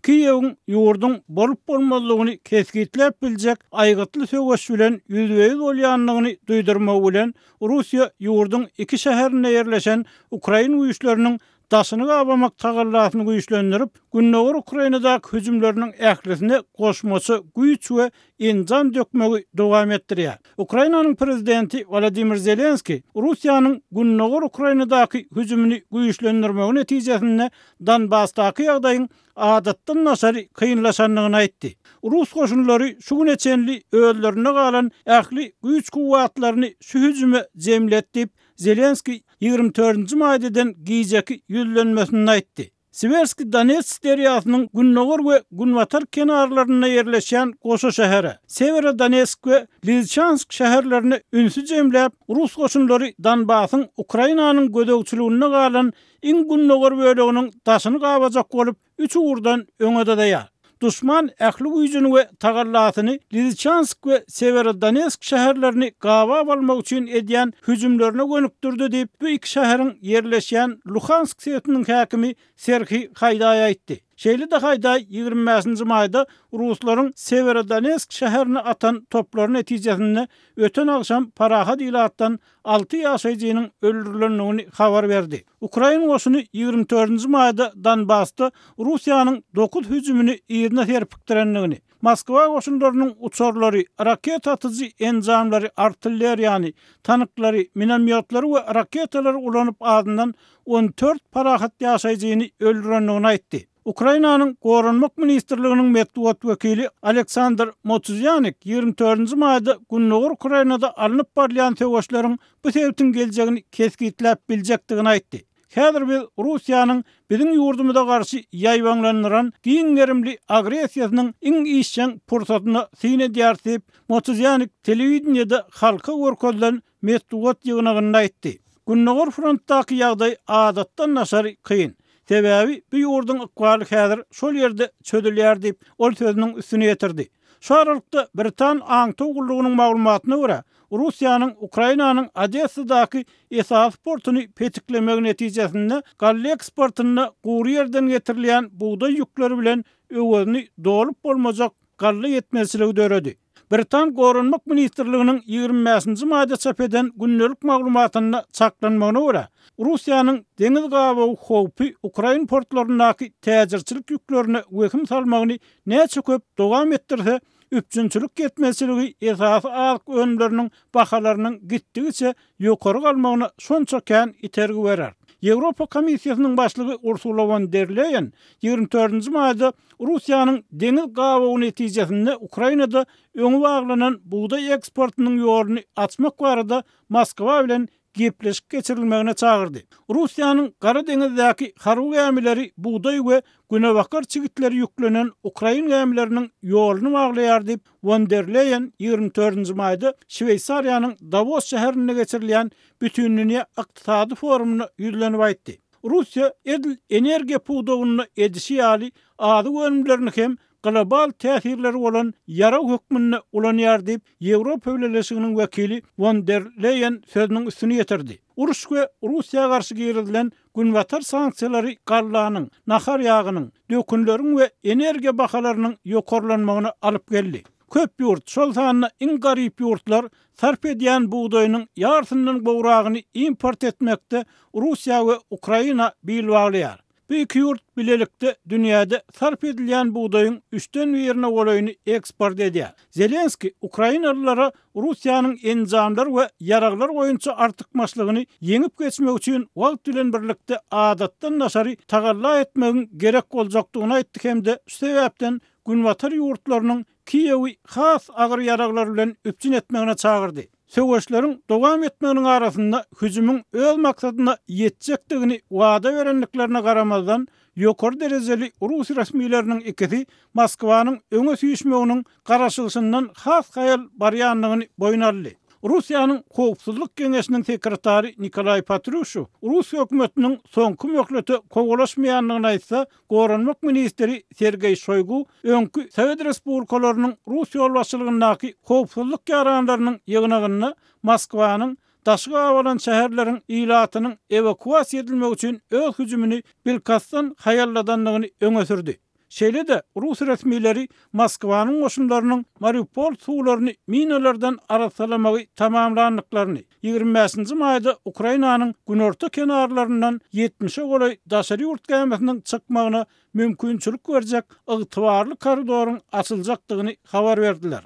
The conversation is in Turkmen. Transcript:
Kiýewiň ýurduň bolup-bolmazlygyny kesgitläp biljek aýgytly söweş bilen ýüzbe-ýüz bolýandygyny duýdurmagy bilen, Russiýa ýurduň iki şäherinde ýerleşen ukrain güýçleriniň daşyny gabamak tagallasyny güýçlendirip, gündogar Ukrainadaky hüjümleriniň ählisine goşmaça güýç we enjam dökmegi dowam etdirýär. Ukrainanyň prezidenti Wolodymyr Zelenskiý Russiýanyň gündogar Ukrainadaky hüjümini güýçlendirmegi netijesinde Donbasdaky ýagdaýyň adatdan daşary kynlaşandygyny aýtdy. Rus goşunlary şu güne çenli özlerinde galan ähli güýç-kuwwatlaryny şu hüjüme jemledi diýip, Zelenskiý 24-nji maýda eden gijeki ýüzlenmesinde aýtdy. Siwerskiý Donets derýasynyň gündogar we günbatar kenarlarynda ýerleşýän goşa şähere, Sewerodonetsk we Lizçansk şäherlerine ünsi jemläp, rus goşunlary Donbasyň Ukrainanyň gözegçiliginde galan iň gündogar böleginiň daşyny gabajak bolup, üç ugurdan öňe dyzaýar. Duşman ähli güýjüni we tagallasyny Lisiçansk we Sewerodonetsk şäherlerini gabap almak üçin edýän hüjümlerine gönükdirdi diýip, bu iki şäheriň ýerleşýän Luhansk sebitiniň häkimi Serhiý Haýdaý aýtdy. Şeýle-de Haýdaý 25 nji maýda ruslaryň Sewerodonetsk şäherine atan toplary netijesinde öten agşam parahat ilatdan alty ýaşaýjynyň öldürilendigini habar berdi. Ukrain goşuny 24 nji maýda Donbasda Russiýanyň dokuz hüjümini yzyna serpikdirendigini, Moskwa goşunlarynyň uçarlary, raketa atyjy enjamlary, artilleriýany, tanklary, minomýotlary we raketalary ulanyp azyndan 14 parahat ýaşaýjyny öldürendigini aýtdy. Ukrainanyň Goranmak ministrliginiň metbugat wekili Aleksandr Motuzýanik 24 nji maýda gündogar Ukrainada alnyp barylýan söweşleriň bu sebitiň geljegini kesgitläp biljekdigini aýtdy. Häzir biz Russiýanyň biziň ýurdumyza garşy ýaýbaňlandyran giň gerimli agressiýasynyň iň işjeň pursatyna syn edýäris diýip, Motuzýanik telewideniýede halka görkezilen metbugat ýygnagynda aýtdy. Gündogar frontdaky ýagdaý adatdan daşary kyn. Sebäbi bu ýurduň ykbaly häzir şol ýerde çözülýär diýip, ol sözüniň üstüni ýetirdi. Şu aralykda, britan aňtaw gullugynyň maglumatyna görä, Russiýanyň Ukrainanyň Odessadaky esasy portuny petiklemegi netijesinde galla eksportynda gury ýerden getirilýän bugdaý ýükleri bilen öwezini dolup bolmajak galla ýetmezçiligi döredi. Britan Goranmak ministrliginiň 25 nji maýda çap eden gündelik maglumatynda çaklanmagyna görä, Russiýanyň deňiz gabawy howpy ukrain portlaryndaky täjirçilik ýüklerine wehim salmagyny näçe köp dowam etdirse, üpjünçilik ýetmezçiligi esasy azyk önümleriniň bahalarynyň gitdigiçe ýokary galmagyna şonça kän itergi berer. Ýewropa Komissiýasynyň başlygy Ursula won der Leýen 24 nji maýda Russiýanyň deňiz gabawy netijesinde Ukrainada öňi baglanan bugdaý eksportynyň ýoluny açmak barada Moskwa bilen gepleşik geçirilmegine çagyrdy. Russiýanyň Gara deňizdäki harby gämileri bugdaý we günebakar çigitleri ýüklenen ukrain gämileriniň ýoluny baglaýar diýip, won der Leýen 24 nji maýda Şweýsariýanyň Dawos şäherinde geçirilýän Bütindünýä ykdysady forumynda ýüzlenip aýtdy. Russiýa edil energiýa pudagynda edişi ýaly azyk önümlerini hem global täsirleri bolan ýarag hökmünde ulanýar diýip, Ýewropa Bileleşiginiň wekili Won der Leýen sözüniň üstüni ýetirdi. Uruş we Russiýa garşy girizilen Günbatar sanksiýalary gallanyň, nahar ýagynyň, dökünleriň we energiýa bahalarynyň ýokarlanmagyna alyp geldi. Köp ýurt, şol sanda iň garyp ýurtlar sarp edýän bugdaýynyň ýarsyndan gowragyny import etmekde Russiýa we Ukraina bil baglaýar. Bu iki ýurt bilelikde dünýäde sarp edilýän bugdaýyň üçden birine golaýyny eksport edýär. Zelenskiý ukrainalylara Russiýanyň enjamlar we ýaraglar boýunça artykmaçlygyny ýeňip geçmek üçin wagt bilen birlikde adatdan daşary tagalla etmegiň gerek boljakdygyny aýtdy hem-de şu sebäpden günbatar ýurtlarynyň Kiýewi has agyr ýaraglar bilen üpjün etmegine çagyrdy. Söweşleriň dowam etmeginiň arasynda hüjümiň öz maksadyna ýetjekdigini wada berendiklerine garamazdan, ýokary derejeli rus resmileriniň ikisi Moskwanyň öňe süýşmeginiň garaşylyşyndan has haýal barýandygyny boýun aldy. Russiýanyň Howpsuzlyk geňeşiniň sekretary Nikolaý Patruşew rus hökümetiniň soňky möhlete kowalaşmaýandygyny aýtsa, Goranmak ministri Sergeý Şoýgu öňki sowet respublikalarynyň rus ýolbaşçylygyndaky howpsuzlyk ýaranlarynyň ýygnagynda Moskwanyň daşy gabalan şäherleriň ilatynyň ewakuasiýa edilmegi üçin öz hüjümini bilkastdan haýalladandygyny öňe sürdi. Şeýle-de, rus resmileri Moskwanyň goşunlarynyň Mariupol suwlaryny minalardan arassalamagy tamamlandyklaryny, 25 nji maýda Ukrainanyň günorta kenarlaryndan ýetmişe golaý daşary ýurt gämisiniň çykmagyna mümkinçilik berjek ygtybarly koridoryň açyljakdygyny habar berdiler.